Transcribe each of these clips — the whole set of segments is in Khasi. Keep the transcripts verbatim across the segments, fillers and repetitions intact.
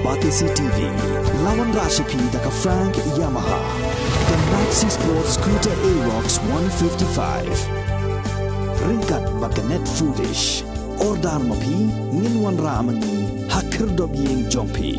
Batesi T V, la wanrah sha phi da ka Frank Yamaha, ka Maxi Sport Scooter Aerox one fifty-five. Ryngkat bad ka Net Foodish. Order ma phi, ngin wanrah ma ngi ha khyrdop ïing jong phi.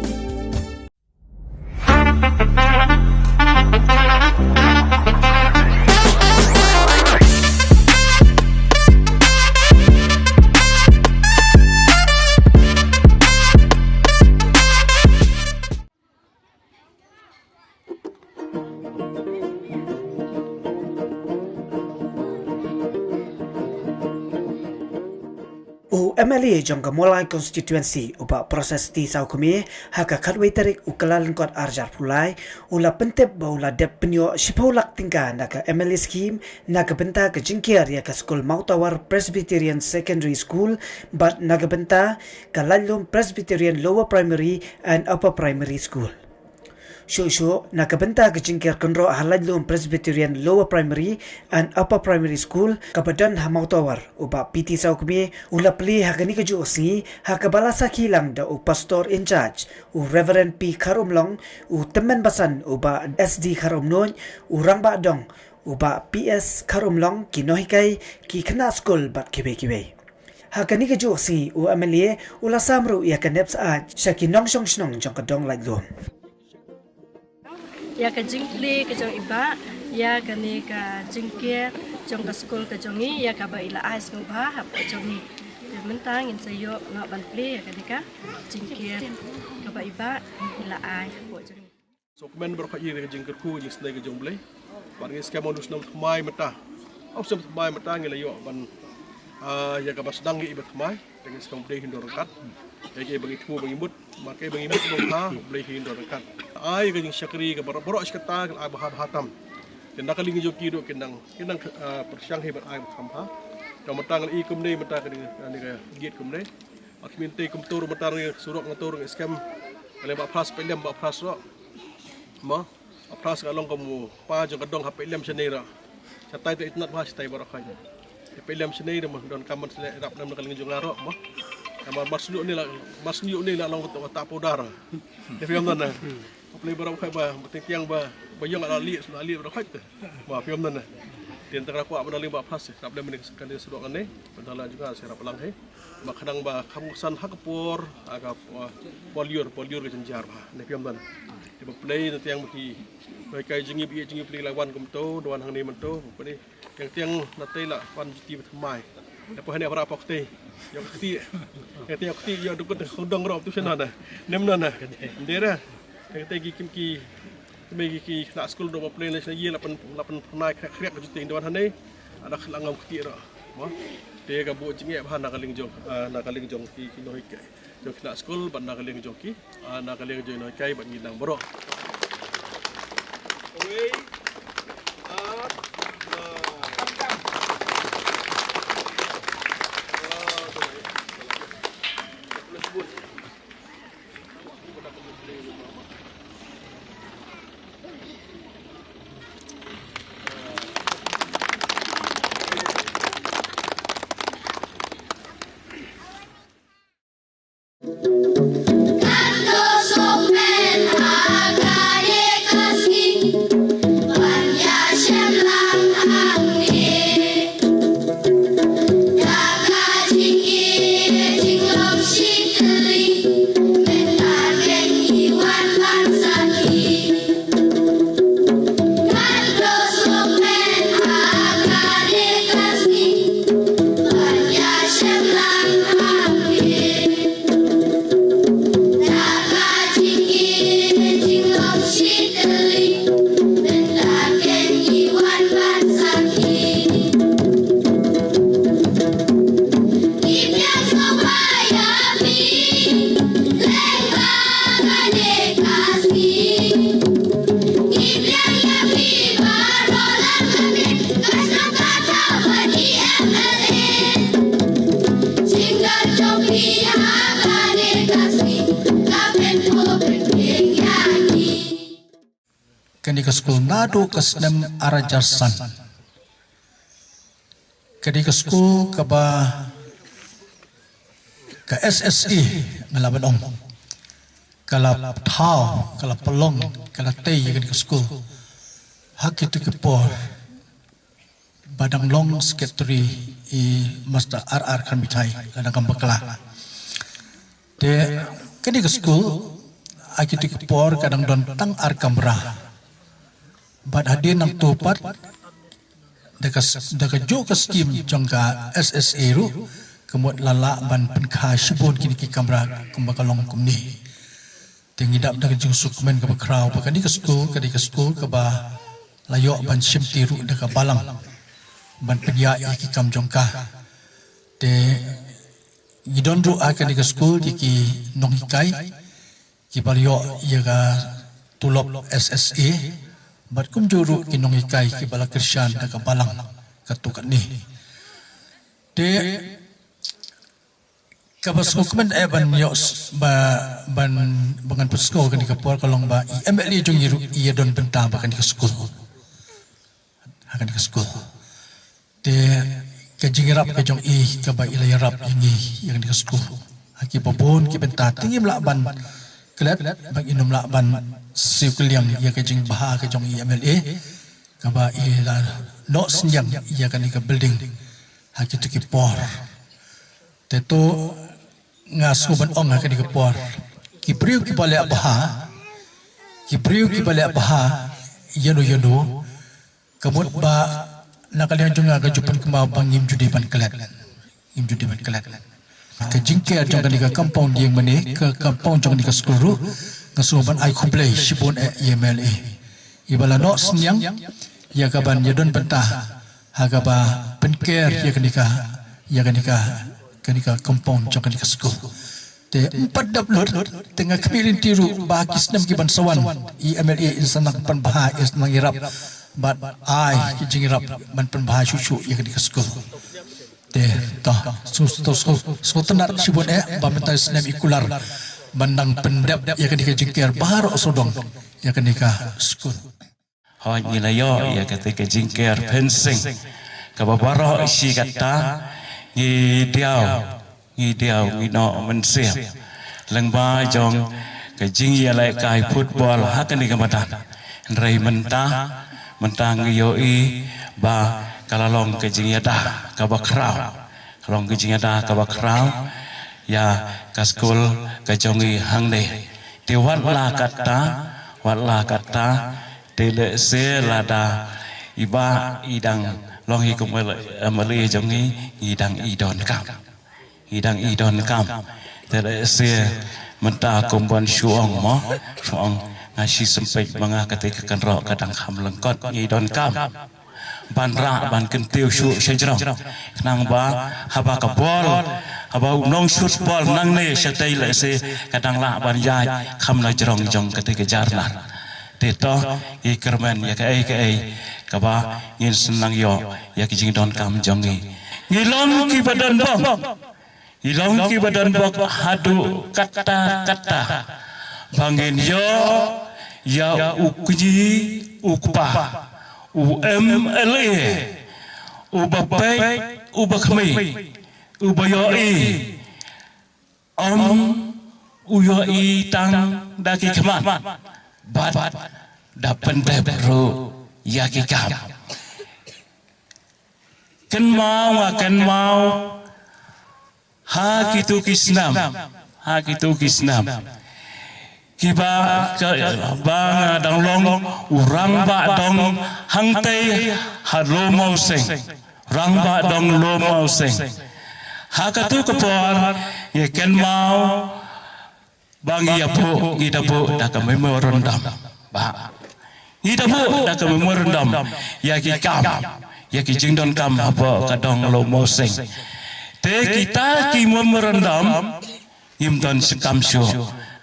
U M L A jong ka Mawlai Constituency, u Bah Proses T Sawkmie, ha ka khatwei tarik u Kyllalyngkot arhajar arphew lai, u la pyntip ba u la dep pynïoh shiphew lak tyngka na ka M L A scheme, na ka bynta ka jingker ïa ka skul Mawtawar Presbyterian Secondary School, bad na ka bynta ka Laitlum Presbyterian Lower Primary and Upper Primary School. Shuh shuh, na ka bynta ka jingker kynroh ha Laitlum Presbyterian Lower Primary and Upper Primary School, kaba don ha Mawtawar, u Bah P T Sawkmie, u la plie ha kane kajuh ka sngi, ha kaba la sakhi lang da u Pastor in charge, u Reverend P Kharumlong, u tymmen basan u Bah S D Kharumnuid, u rangbah dong u Bah P S Kharumlong, ki nonghikai, ki khynnah skul bad kiwei kiwei. Ha kane kajuh ka sngi u M L A u la sam ruh ïa ka nep syaid sha ki nongshong shnong jong ka dong Laitlum. Ïa ka jingplie ka jong i Bah ïa kane ka jingker jong ka skul ka jong ngi, ïa kaba i la ai sngewbha hapoh jong ngi. Te mynta ngin sa ïoh noh ban plie ïa kane ka jingker kaba i Bah i la ai hapoh jong ngi. Sngewkmen baroh kawei ïa ka jingkyrkhu, ka jingsnei ka jong U Blei. Bad ngi skhem ha u snem thymmai mynta, ha u snem thymmai mynta ngi la ïoh ban, ah, ïa kaba sdang ïa i ba thymmai. Te ngi skhem U Blei un don ryngkat ïa kaei ba ngi thmu ba ngi mut. Bad kaei ba ngi mut ba bha, U Blei un don ryngkat. Ai ka jingshakri kaba baroh shi katta ka la ai bha bha tam. Te na ka liang jong ki ruh kin nang, kin nang, ah, pyrshang hi ban ai bha tam bha. Te mynta ngi la i kumne, mynta kane ka gate kumne. Bad kumne te kumta ruh mynta ngi surok, ngi tur ngi skhem. Ka leng Bah Phras, peit lem Bah Phras ruh. Mo, Bah Phras ka long kum u pa jong ka dong ha, peit lem shane ruh. Shatai te itynnad bha shatai baroh kawei. Te peit lem shane ruh mo, donkam ban shu leh ïarap lem na ka liang jong nga ruh mo. Namar mar shu ïoh ne la, mar shu ïoh ne la long kata u ta powder. Te phi ïoh mo na. Ka plie baroh kawei ba, ba teng tiang ba, ba ïong la lieh, la lieh baroh kawei te. Mo, phi ïoh mo na. Te nta ka kwah ban na liang Bah Phras, ïarap lem ne ka liang surok kane. Ban da la jong nga shu ïarap lang hi. Ba khnang ba kham san ha ka por, ha ka por, por lyiur, por lyiur ka jynjar bha. Ne phi ïoh mo na. Te ba plie na tiang ba ki, ba ki jingïap, ïa jingïap plie la wan kumto, da wan hangne mynto, ba plie. Ïa tiang na tei la wan jiti ba thymmai. Te pa hangne ba ra pok tei. Ïa ka kti. Ïa tiang kti, ïa dukut ka dong ruh tu shen na. Nem na na. Ndera. Ïa tei ki kim ki Kmie ki, ki khynnah skul ruh ba plie na shna ïa la pyn, la pynphyrnai khriak khriak ka juti da wan hangne. Ada khynnah ngam kti ruh. Mo. Te ka buh jingeh bha na ka liang jong, ah, na ka liang jong ki, ki nonghikai. Jong khynnah skul bad na ka liang jong ki, ah, na ka liang jong nonghikai bad ngi nang baroh. Away. Up. Ah. Kane ka skul naduh ka snem arhajar san. Kane ka skul kaba ka S S A nga la ban ong. ka la thaw, ka la pynlong, ka la tei ïa kane ka skul ha kito ki por ba dang long secretary i Master R R Kharmyntoi, la dang kam bakla. Te kane ka skul ha kito ki por ka dang don tang ar kamra. Bad hadien nangto pat da ka, da kajuh ka skim jong ka S S A ruh ka mut la lah ban pynkha shibun kine ki kamra kumba ka long kumne. Te ngi dap da ka jingsngewkmen kaba khraw ba kane ka skul ka dei ka skul kaba la ïoh ban shimti ruh da ka balang ban pynïaid ïa ki kam jong ka. Te ngi don ruh ha kane ka skul ïa ki nonghikai kiba la ïoh ïa ka tulop S S A bad kumjuh ruh ki nonghikai kiba la kyrshan da ka balang katto katne. Te kaba sngewkmen eh ban ïoh s- ba ban ba ngan pynsngew kane ka por ka long ba i M L A jong ngi ruh i ïa don bynta ba kane ka skul. Ha kane ka skul. Te ka jingïarap ka jong i kaba i la ïarap ïa ngi ïa kane ka skul ha kiba bun ki bynta te ngim lah ban klet ba ngin ym lah ban siew kylliang ïa ka jingbha ka jong i M L A kaba i la noh synñiang ïa kane ka building ha kito ki por. Te to nga sngewbha ban ong ha kane ka por ki briew kiba leh bha, ki briew kiba leh bha ïano ïano ka mut ba na ka liang jong nga ka ju pynkynmaw ba ngim ju dei ban klet. Ngim ju dei ban klet. Ka jingker jong kane ka compound ïing mane ka compound jong kane ka skul ruh nga sngewbha ban ai khublei shibun eh ïa i M L A iba la noh synñiang ïa ka ban ïa don bynta ha kaba pynker ïa kane ka ïa kane ka kane ka compound jong kane ka skul. Te ym pat dap lut te nga khmih lynti ruh ba ki snem ki ban sa wan i M L A in sa nang pynbha in sa nang ïarap bad ai ki jingïarap ban pynbha shuh shuh ïa kane ka skul. Te to sngewtynnat shibun eh ba mynta snem i kular ban nang pyndep ïa kane ka jingker baroh sawdong ïa kane ka skul. Hooid ngi la ïoh ïa kata ka jingker fencing kaba baroh shi katta ngi diaw ngi diaw ngi noh mynsiem lyngba jong ka jingïalehkai football ha kane ka madan. Hynrei mynta mynta ngi ïohi ba ka la long ka jingïada kaba khraw ka long ka jingïada kaba khraw ïa ka skul ka jong ngi hangne. Te wat la katta wat la katta te lehse lada i bah i dang long hi kum i M L A jong ngi ngi dang i donkam. Ngi dang i donkam. Te lehse mynta kum ban shu ong mo shu ong nga shu sempit ma nga kata ka kynroh ka dang kham lyngkot ngi donkam ban rah ban kyntiew shuh sha jrong. Khnang ba haba ka bol haba u nongshut bol nangne shatei lehse ka dang lah ban ïaid kham na jrong jong kata ka jarnar. Te to ngi kyrmen ïa kaei kaei kaba ngin sa nang ïoh ïa ki jingdonkam jong ngi. Ngi long kiba donbok. Ngi long kiba donbok haduh katta katta ba ngin ïoh ïa u kñi u kpa u M L A uba peit uba khmih uba ïohi. Ym u ïohi tang da ki khmat bad da pyndep ruh ïa ki kam. Kynmaw nga kynmaw ha kito ki snam ha kito ki snam kiba ka ba nga dang long u rangbah dong hangtei ha Lowmawsing. Rangbah dong Lowmawsing. Ha katu ka por ngi kynmaw ba ngi ïa buh ngi da buh da ka memorandum. Ba ngi da buh da ka memorandum ïa ki kam ïa ki jingdonkam hapoh ka dong Lowmawsing. Te kita ki memorandum ngim don shi kam shuh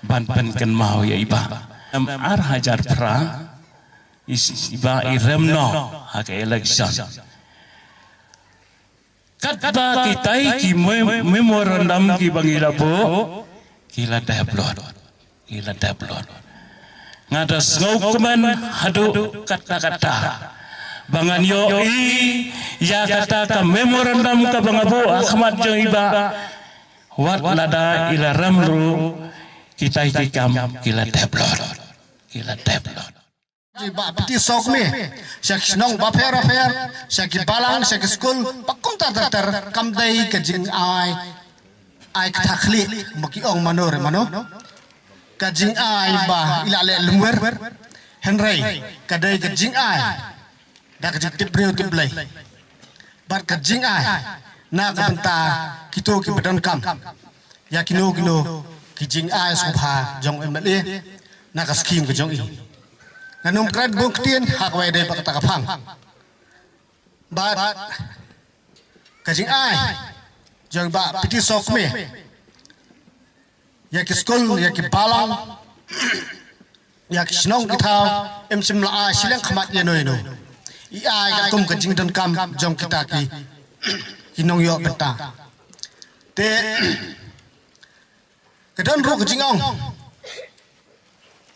ban pynkynmaw ïa i bah. Em ar hajar phra i bah i rem noh ha ka election. Katba kitai ki mem- memorandum kiba ngi la buh ki la dep lut. Ki la dep lut. Nga da sngewkmen haduh katta katta ba ngan ïohi ïa kata ka memorandum kaba nga buh ha khmat jong i bah. Wat lada i la rem ruh Kita ki kam ki la dep lut. Ki la dep lut. Ki ba piti sok me. Sha ki shnong bapher bapher. Sha ki balang, sha ki skul. Ba kumta ter ter kam dei ka jingai. Ai kata khlieh, ma ki ong mano re mano. Ka jingai ba i la leh lum wer. Hynrei, ka dei ka jingai. Da ka jingtip briew tip Blei. Bad ka jingai. Na ka bynta kito ki ba donkam. Ïa kino kino ki jingai sngewbha jong M L A. Na ka skim ka jong i. Ngan ym kren bun ktien ha kawei dei ba kata ka phang. Bad ka jingai jong ba piti sok me. Ïa ki skul, ïa ki balang, ïa ki shnong ki thaw, em shym la ai shiliang khmat ïa no ïa no. I ai ka kum ka jingdonkam jong kita ki, ki nongïoh bynta. Te, ka don ruh ka jingong.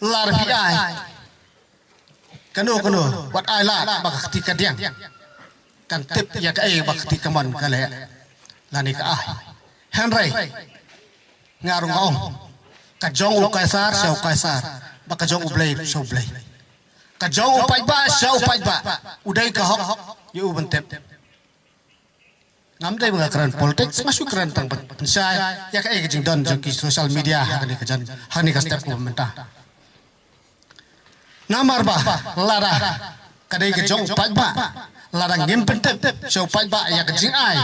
Lada phi ai. Kano kano, wat ai lad, ba ka kti ka diang. Kan tip ïa kaei ba ka kti ka mon ka leh. Lane ka ai. Hynrei. Nga rung ong. Ka jong u Kaisar, sha u Kaisar. Ba ka jong u Blei, sha u Blei. Ka jong u paidbah, sha u paidbah. U dei ka hok, ïa u ban tip. Ngam dei ba nga kren politics, nga shu kren tang ban pynshai ïa kaei ka jingdon jong ki social media ha kane ka jan, ha kane ka step kaba mynta. Namar ba lada ka dei ka jong u paidbah, lada ngim pyntip sha u paidbah ïa ka jingai,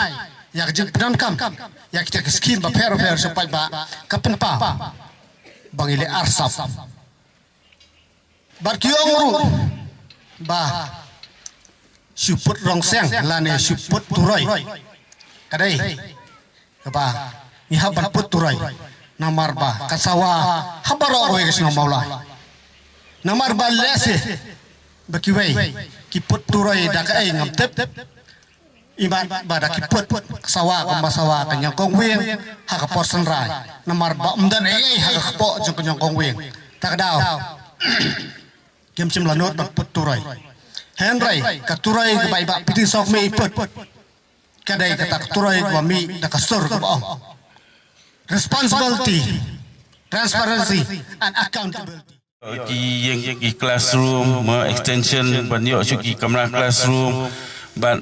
ïa ka jingpyndonkam, ïa kita ki skim bapher bapher sha u paidbah, ka pynpaw ba ngi leh arsap. Bad ki ong ruh ba shu put rong seng lane shu put turoi. Ka dei kaba ngi hap ban put turoi. Namar ba ka sawa ha baroh kawei ka shnong Mawlai. Namar ba lehse ba kiwei ki put turoi da kaei ngam tip. Imat ba da ki put sawa kumba sawa ka nyngkong wing ha ka por synrai. Namar ba ym don ei ei ha ka kpoh jong ka nyngkong wing. Ta ka daw. Kim shym la nud ban put turoi. Hynrei ka turoi kaba i ba piti sok me i put. Ka dei kata ka turoi kaba mih da ka sur kaba ong. Responsibility, transparency and accountability. Ki ïing ki classroom, ma extension, ban ïoh shuh ki kamra classroom, ban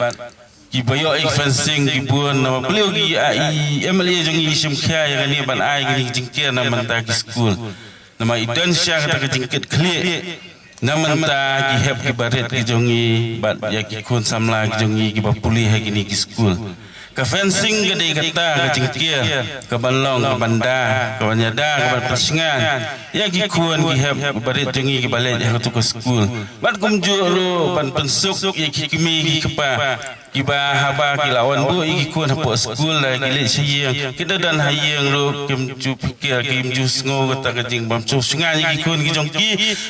ki ba ïoh ki fencing, ki bun, nama belieu ki, ah, i M L A jong i shim khia ïa kane ban ai kine ki jingker na mynta ki skul. Nama i don sha kata ka jingkit khlieh, na mynta ki hep ki barit ki jong i, bad ïa ki khun samla ki jong i ki ba pule ha kine ki skul. Ka fencing ka dei kata ka jingker, ka ban long, ka ban da, ka ban ïada, ka ban pynsngew ïa ki khun ki hep ki barit jong i ki ba leit ha katu ka skul. Bad kumjuh ruh ban pynsuk ïa ki kmie ki kpa ki ba haba ki la wan buh ïa ki khun hapoh skul da ki leit sha ïing, ki da don ha ïing ruh kim ju Ki, kim ju sngew kata ka jingbym sngewsngew ïa ki khun ki jong ki.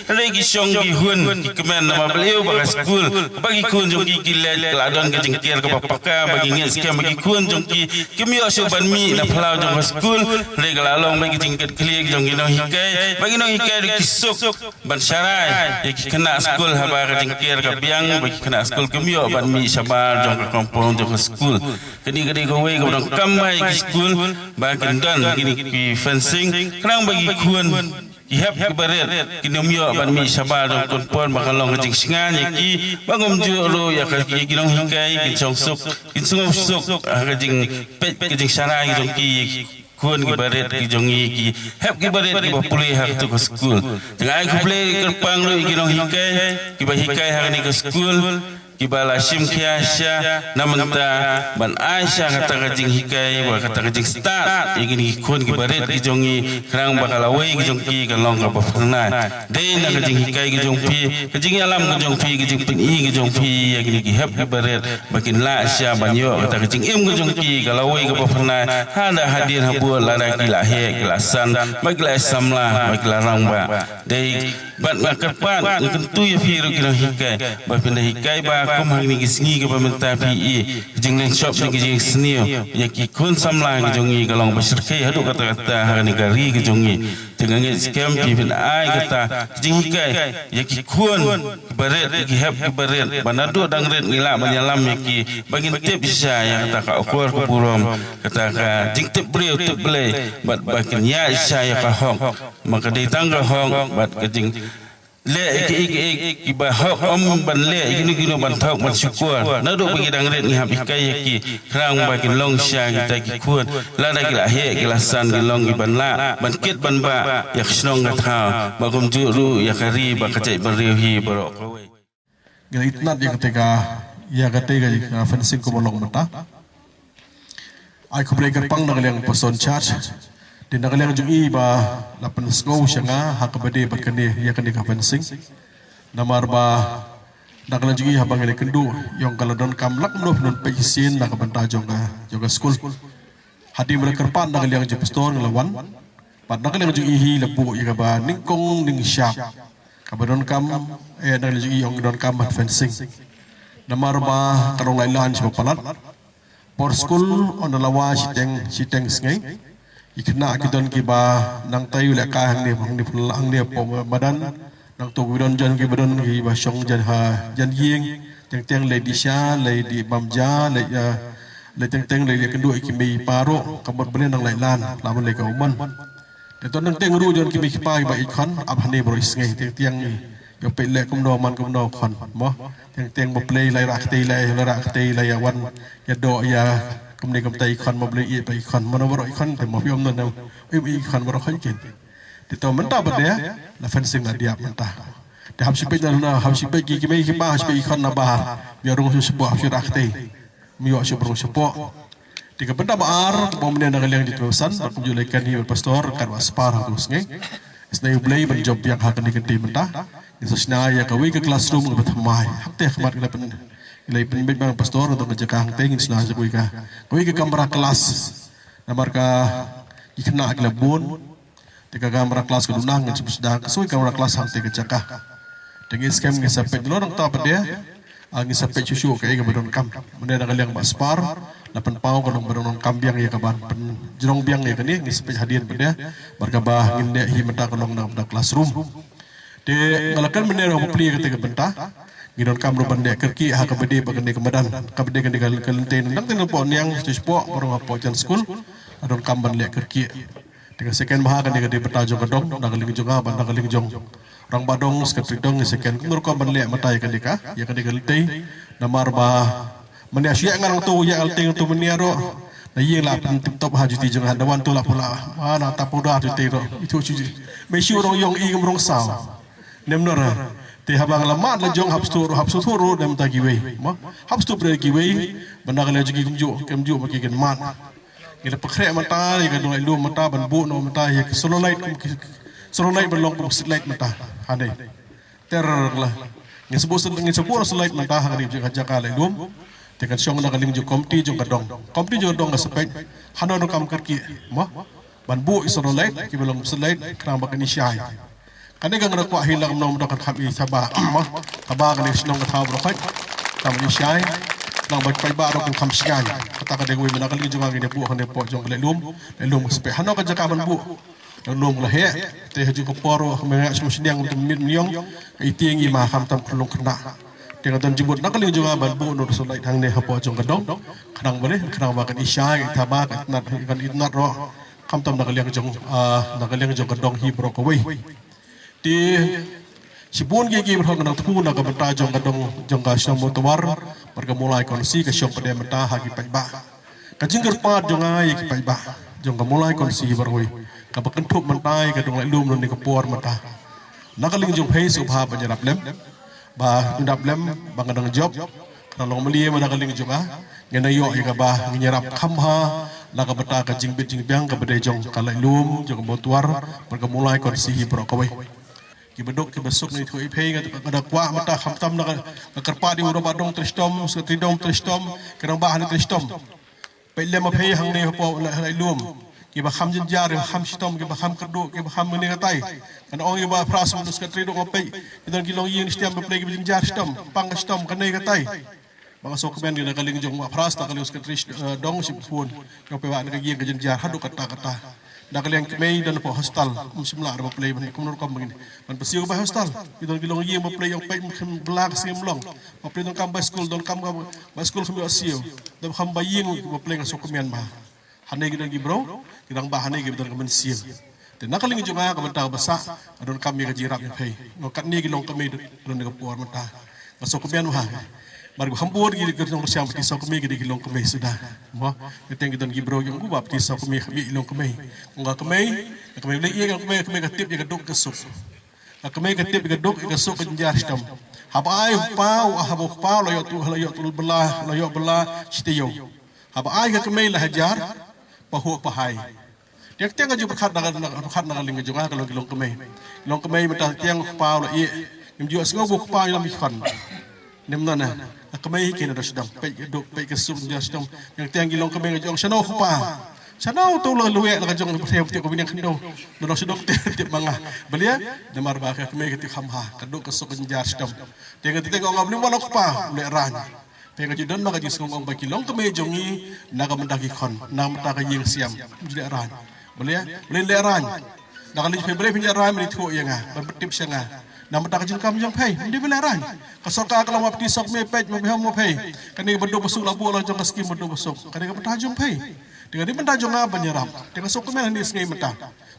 Hynrei ki shong ki hun ki kmen, namar balei ba ka skul ba ki khun jong ki ki leit ka la don ka jingker kaba paka, ba ki ngeit skhem ba ki khun jong ki kim ïoh shuh ban mih na phyllaw jong ka skul. Hynrei ka la long ba ki jingkit khlieh ki jong ki nonghikai, ba ki nonghikai ruh ki suk ban sharai ïa ki khynnah skul haba ka jingker ka biang, ba ki khynnah skul kim ïoh ban mih shabar jong ka compound jong ka skul. Kane ka dei kawei kaba donkam bha ïa ki skul ba kin don kine ki fencing, khnang ba ki khun ki hep ki barit kin ym ïoh ban mih shabar jong ka compound, ba kan long ka jingsngew ïa ki, ba kumjuh ruh ïa ka, ïa ki nonghikai kin shong suk, kin sngew suk ha ka jingpeit ka jingsharai ki jong ki. Khun ki barit ki jong i, ki hep ki barit ki ba pule ha katu ka skul. Te nga ai khublei kyrpang ruh ïa ki nonghikai ki ba hikai ha kane ka skul, ki ba la shim khia sha na mynta ban ai sha kata ka jinghikai, ba kata ka jingstad ïa kine ki khun ki barit ki jong i, khnang ba ka lawei ki jong ki kan long kaba phyrnai. Dei na ka jinghikai ka jong phi, ka jingïalam ka jong phi, ka jingpyni ka jong phi ïa kine ki hep ki barit, ba kin lah sha ban ïoh kata ka jingim ka jong ki ka lawei kaba phyrnai. Haba hadien habud lada ki la heh, ki la san, ba ki la samla, ba ki la rangbah. Dei bad nga kyrpad, nga kyntu ïa phi ruh ki nonghikai, ba phin da hikai ba kum ha kine ki sngi kiba mynta phi i ka jinglynshop jong ki jingsniew ïa ki khun samla ki jong i ka long ba shyrkhei haduh katta katta ha kane ka ri ka jong i. Te nga ngeit skhem phi phin ai kata ka jinghikai ïa ki khun ki barit, ïa ki hep ki barit, ba naduh dang rit ngi lah ban ïalam ïa ki, ba ngin tip shisha ïa kata ka akor ka burom, kata ka jingtip briew tip Blei, bad ba kin ïaid shisha ïa ka hok. Ma ka dei tang ka hok bad ka jing leh ïa ki, ïa ki, ïa ki ba hok, ym ban leh ïa kino kino ban thok ban shukor. Naduh ba ki dang rit ngi hap hikai ïa ki khnang ba kin long sha kita ki khun. Lada ki la heh ki la san ki long ki ban lah ban kit ban bah ïa ka shnong ka thaw, ba kumjuh ruh ïa ka ri bad ka jaitbynriew hi baroh kawei. Ngi la itynnad ïa kata ka, ïa kata ka, uh, fencing kumba long mynta. Ai khublei kyrpang na ka liang Pastor Church. Te na ka liang jong i ba la pynsngew sha nga ha kaba dei bad kane, ïa kane ka fencing. Namar ba na ka liang jong i haba ngi la kynduh ïong ka la donkam lak mno pynpeit shisien na ka bynta jong ka, jong ka skul. Hadien ba la kyrpad na ka liang jong Pastor ngi la wan. Bad na ka liang jong i hi la buh ïa kaba nyngkong nyngshap. Kaba donkam, eh, na ka liang jong i ong donkam bad fencing. Namar ba ka long lai lan sha ba palat. Por skul ynda la wan shiteng, shiteng sngi. I khynnah ki don kiba nangta u leh kai hangne, hangne, hangne hapoh madan. Nangta ki don jan kiba don kiba shong jan ha, jan ïing. Teng teng lei dih sha, lei dih bam ja, lei, eh, lei teng teng lei, lei kynduh ïa ki mei ki pa ruh, ka mut ba lei nang lai lan, la ban lei ka u mon. Te to nangta ruh jon ki mei ki pa ba i khon, ap hangne baroh i sngi, teng teng i. Ïa peit leh kumno man kumno khon, mo. Teng teng ba plie lai rah ktei lai, lai rah ktei lai ïa wan, ïa doh ïa, kumne kumta i khon ba plie i ba i khon, mano baroh i khon, te mo phi ym don, im i khon baroh khon kin. Te to mynta ba dei, la fencing la diap mynta. Te hap shi peit na, hap shi peit ki, ki mei ki pa, hap shi peit i khon na bar, ïa rung shi shuh, hap shi rah ktei. Ym ïoh shuh brung shuh. Te ka bynta ba ar, ba mynne na ka liang jong i Tymmen Basan, ba kumjuh lei kynti bad Pastor, kat ba spar ha u sngi. Isnei U Blei ban jop biang ha kane ka kynti mynta. Ngi sa shna ïa kawei ka classroom kaba thymmai. Hangtei ha khmat ka la pyn, ka la pynbeit bang Pastor, ka dong ka jaka hangtei ngin shna ïa kawei ka, kawei ka kamra class. Namar ka, ki khynnah ki la bun. Te ka kamra class ka duna ngin shu sdang ka sui kamra class hangtei ka jaka. Te ngi skhem ngi sa peit lor nangta pat de. Ah, ngi sa peit shuh shuh kaei kaba donkam. Mynne na ka liang ba spar, la pynpaw ka long ba donkam biang ïa kaban pynjrong biang ïa kane, ngi sa peit hadien pat de. Bad kaba ngin leh hi mynta ka long na ka classroom. Te nga la kren mynne ruh ba plie kata ka bynta. Ngi donkam ruh ban leh kyrkieh ha kaba dei ba kane ka madan. Kaba dei kane ka, ka lynti nangta na pdeng niang shu shu pok, baroh hapoh jan skul. Donkam ban leh kyrkieh. Te ka second bha kane ka dei bynta jong ka dong, na ka liang jong nga bad na ka liang jong rangbah dong, secretary dong, second. Kumno rukom ban leh mynta ïa kane ka, ïa kane ka lynti. Namar ba mynne shu ïa ngan to ïa lynti to mynne ruh. Na ïing la pyntip top ha juti jong nga, da wan to la pula. Ma na ta pula juti ruh. Itu shu ji. Me shu rong ïong i ngam rong saw. Nem nora. Te haba nga la mad la jong hap stu ruh, hap stu ruh nem ta kiwei. Mo. Hap stu bre kiwei. Bynta ka leh jong ki kumjuh, kumjuh ma ki kin mad. Ngi la pynkhreh mynta ïa ka dong laitluid mynta ban buh noh mynta ïa ka solar light kum ki solar light ban long kum street light mynta. Hangne. Ter la. Ngi sa buh solar, ngi sa buh solar light mynta ha ka dei ka jaka laitluid. Te kan shong na ka liang jong komiti jong ka dong. Komiti jong ka dong ka sa peit. Hano dong kam kyrkieh. Mo. Ban buh ïa solar light kiba long street light khnang ba kan ïa shai. Kane ka nga kwah hi la kumno mynta kan kham i thaba, mo, thaba kane ka shnong ka thaw baroh khoit. Kham i shai. Nang ba paidbah ruh kan kham shngaiñ. Kata ka dei kawei mynta ka liang jong nga ngin ïa buh kane hapoh jong ka laitluid. Laitluid ka sa peit hano ka jaka ban buh. Laitluid ka la heh. Te ha ju ka por ruh ka mengak shnong shniang mynta miet miet ïong. Ka itieng i ma kham tam khlung khynnah. Te nga don jingmut na ka liang jong nga ban buh noh solar light hangne hapoh jong ka dong. Khnang ba leh, khnang ba kan i shai, ka i thaba, ka i tynnad, kan i tynnad ruh. Kham tam na ka liang jong, ah, na ka liang jong ka dong hi baroh kawei. Te shibun ki ki baroh nang thmu na ka bynta jong ka dong jong ka shnong Mawtawar, bad ka Mawlai Constituency ka shong pat de mynta ha ki paidbah. Ka jingkyrpad jong nga ïa ki paidbah jong ka Mawlai Constituency baroh kawei. Kaba kynthup mynta ïa ka dong laitluid na kane ka por mynta. Na ka liang jong phi sngewbha ban ïarap lem. Ba ngin ïarap lem ba nga dang jop. Ka long mali ma na ka liang jong nga. Ngin ïoh ïa kaba ngin ïarap kham bha. La ka bynta ka jingbit jingbiang kaba dei jong ka laitluid jong ka Mawtawar bad ka Mawlai Constituency baroh kawei. Kiba duk kiba suk na ithuh i phi nga da kwah mynta kham tam na ka kyrpad ïa u rangbah dong trei shitom, secretary dong trei shitom, ki rangbah hangne trei shitom. Peit lem ma phi hangne hapoh laitluid. Kiba kham jynjar, kiba kham shitom, kiba kham kyrduh, kiba kham kane katai. Kan ong ïa Bah Phras mynta secretary dong peit. Ki don ki longïing shitom ba plie kiba jynjar shitom. Pang ka shitom kane katai. Ba nga sngewkmen ïa na ka liang jong Bah Phras, na ka liang secretary, eh, dong shibun. Ïa peit ba na ka ïing ka jynjar haduh katta katta. Na ka liang kmie don hapoh hostel. Um shym lah ruh ba plie ban kumno rukom ba ngin. Ban pynsiew ba hostel. Ki don ki longïing ba plie ïa peit ym khlem bla ka sngi ym long. Ba plie donkam ba skul, donkam ba skul khlem ïoh siew. Donkam ba ïing ba plie nga sngewkmen ba. Hangne ki don ki bro, ki dang ba hangne ki don ka mynsiem. Na ka liang jong nga ka bynta ba sah, nga donkam ïa ka jingïarap ïa phi. Nga katne ki longkmie don ka por mynta. Nga sngewkmen bha. Mar ba kham bun ki ka nongkyrshan ba ki sngewkmen ki dei ki longkmie suda. Mo, nga teng ki don ki briew jong u ba ki sngewkmen ki longkmie. Nga kmie, nga kmie leh ïa ka kmie, kmie ka tip ïa ka duk ka suk. Ka kmie ka tip ïa ka duk ïa ka suk ka jynjar shitom. Haba ai u kpa, haba u kpa la ïoh tu, la ïoh tu bela, la ïoh bela shi taïew. Haba ai ka kmie la hajar pahuh pahai. Tiang tiang ka ju pyrkhat na ka, na ka, pyrkhat na ka liang jong nga ka long ki longkmie. Longkmie mynta tiang u kpa u la ïeh. Ngim ju sngew ba u kpa u ïalam ïa ki khon. Nym na na. Ka kmie hi ki na doh sdang. Peit ka duk, peit ka suk jynjar shitom. Tiang tiang ki longkmie ka ju ong shano u kpa. Shano uto u la lwet la ka jong ba shem tiang ka bneng khyndew. Na doh sdang tiang tiang ma nga. Balei? Namar ba ka kmie ka tip kham bha. Ka duk ka suk jynjar shitom. Tiang ka tiang ka ong nga balei u la u kpa. U leh rang. Phi nga ju don ma ka jingsngewbha ba ki longkmie jong ngi na ka bynta ki khon, na ka bynta ka ïing siam. Ju leh rang. Balei, balei leh rang. Na ka liang phi balei phi leh rang, balei thuh ïa nga, ban pyntip sha nga. Na ka bynta ka jingkam jong phi, balei phi leh rang. Ka sorkar ka long ma phi suk me peit ma phi hom ma phi. Kane ka Bynta Basuk la buh la jong ka skim Bynta Basuk. Kane ka bynta jong phi. Te ka dei bynta jong nga ban ïarap. Te ka sngewkmen ha kane ka sngi mynta.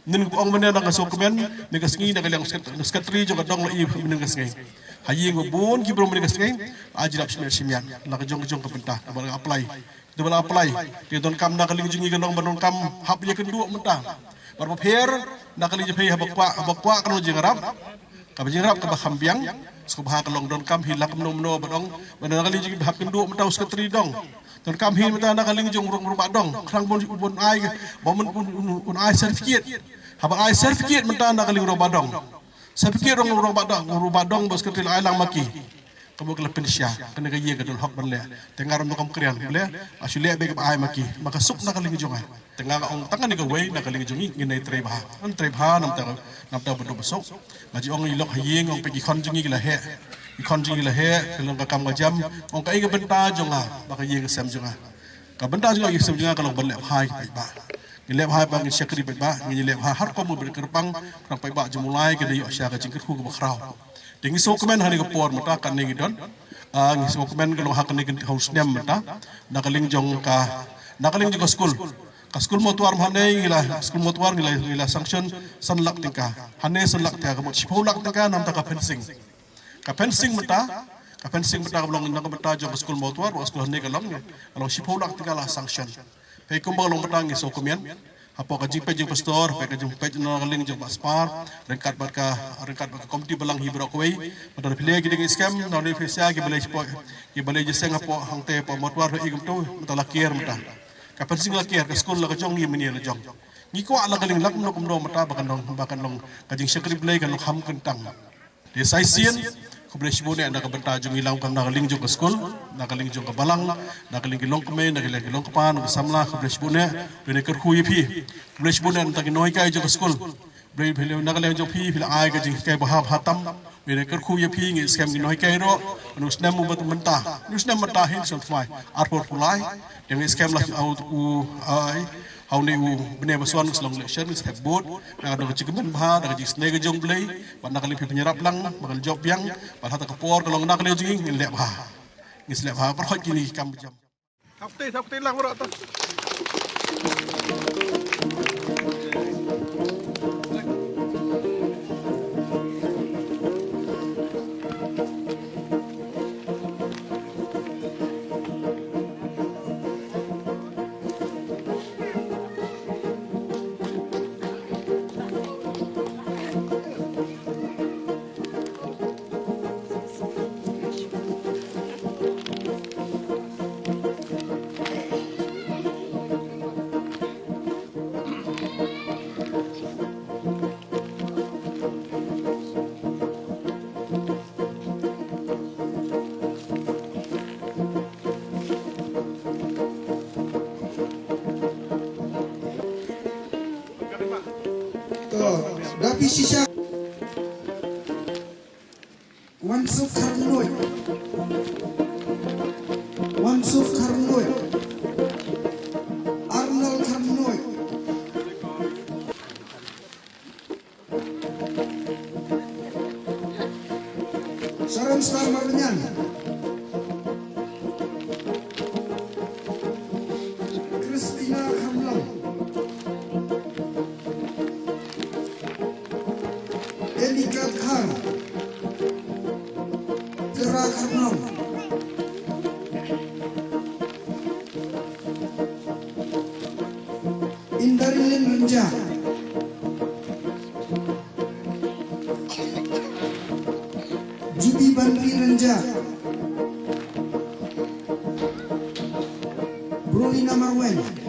Mynnin ka ong mynne na ka sngewkmen, mynne ka sngi na ka liang seket-, secretary jong ka dong la ïa mynnin ka sngi. Ha ïing ba bun ki briew mynnin ka sngi, ha jingïarap shimiat shimiat. La ka jong ka jong ka bynta, kaba la apply. Kaba la apply. Te donkam na ka liang jong ngi ka long ba donkam hap ïakynduh mynta. Bad ba pher, na ka liang jong phi haba kwah, haba kwah ka long jingïarap. Kaba jingïarap kaba kham biang, sngewbha ka long donkam hi la kumno kumno ba dong, ba na ka liang jong ngi ba hap kynduh mynta u secretary dong. Donkam hi mynta na ka liang jong u rangbah dong, khnang ba un, ba un ai, ba un, un, un, un ai certificate. Haba ai certificate mynta na ka liang rangbah dong. Certificate rangbah dong, rangbah dong ba secretary la ai lang ma ki. Ka mut ka la pynshisha, kane ka ïing ka don hok ban leh. Te nga ruh ngam kren, balei, ha shu leh beit kaba ai ma ki, ma ka suk na ka liang jong nga. Te nga nga ong tang kane kawei na ka liang jong ngi, ngin ïa trei bha. Ngin trei bha, namar ta, namar ta Bynta Basuk. Nga ju ong i lok ha ïing, ong peit ki khon jong ngi ki la heh. Ki khon jong ngi ki la heh, ka long ka kam ka jam, ong kaei ka bynta jong nga, ba ka ïing ka sem jong nga. Ka bynta jong nga, ka ïing ka sem jong nga, ka long ban leh bha ïa ki paidbah. Ngin leh bha ba ngin shakri paidbah, ngin leh bha har kum u bri kyrpang, kyrpang paidbah jong u Blei, kin da ïoh sha ka jingkyrkhu kaba khraw. Te ngi sngewkmen ha kane ka por mynta kane ngi don. Ah, ngi sngewkmen ka long ha kane ka hau snem mynta. Na ka liang jong ka, na ka liang jong ka skul. Ka skul Mawtawar mynne ngi la, skul Mawtawar ngi la, ngi la sanction san lak tyngka. Hangne san lak tyngka ka mut shiphew lak tyngka namar ta ka fencing. Ka fencing mynta, ka fencing mynta ka long na ka bynta jong ka skul Mawtawar, ka skul hangne ka long, ka long shiphew lak tyngka la sanction. Phi kumba ka long mynta ngi sngewkmen. Hapoh ka jingpeit jong pastor, hapoh ka jingpeit na ka liang jong Bah Spar, ryngkat bad ka, ryngkat bad ka komiti balang hi baroh kawei, mynta phi leh ki ding skhem, na phi sha ki balei shiphew, ki balei jingïaseng hapoh hangtei hapoh Mawtawar phi i kumto, mynta la kiar mynta. Ka fencing la kiar, ka skul la ka jong ngi mynne la jong. Ngi kwah la ka liang la kumno kumno mynta ba kan long, ba kan long ka jingshakri Blei kan long kham kyntang. Te sa shisien, khublei shibun eh na ka bynta jong ngi lang kam na ka liang jong ka skul, na ka liang jong ka balang, na ka liang ki longkmie, na ka liang ki longkpa, na ka samla, khublei shibun eh, phi ne kyrkhu ïa phi. Khublei shibun eh na ka nonghikai jong ka skul. Khublei phi na ka liang jong phi, phi la ai ka jinghikai bha bha tam. Phi ne kyrkhu ïa phi ngi skhem ngi nonghikai ruh, u snem u mynta. U snem mynta hin snem thymmai. Arphew arphew lai. Te ngi skhem la u, u, ai. Hau ne u bnai ba shuwa ngi sa long election ngi sa hep vote. Na ka dong ka jingkmen bha, na ka jingisynei ka jong U Blei, bad na ka liang phi pynïarap lang, ba kan jop biang, bad hata ka por ka long na ka liang jong ngi ngin leh bha. Ngin sa leh bha, baroh kine ki kam jam. Thap kti, thap kti lang baroh to. To, da phi shisha. Wansuk Kharnoi. Wansuk Kharnoi. Arnold Kharnoi. Sharon Star Marbaniang. Christina Khamlang. Elika Khar, Tera Kharnong. Indarilin Rynjah, Judy Banri Rynjah, Brolina Marwein.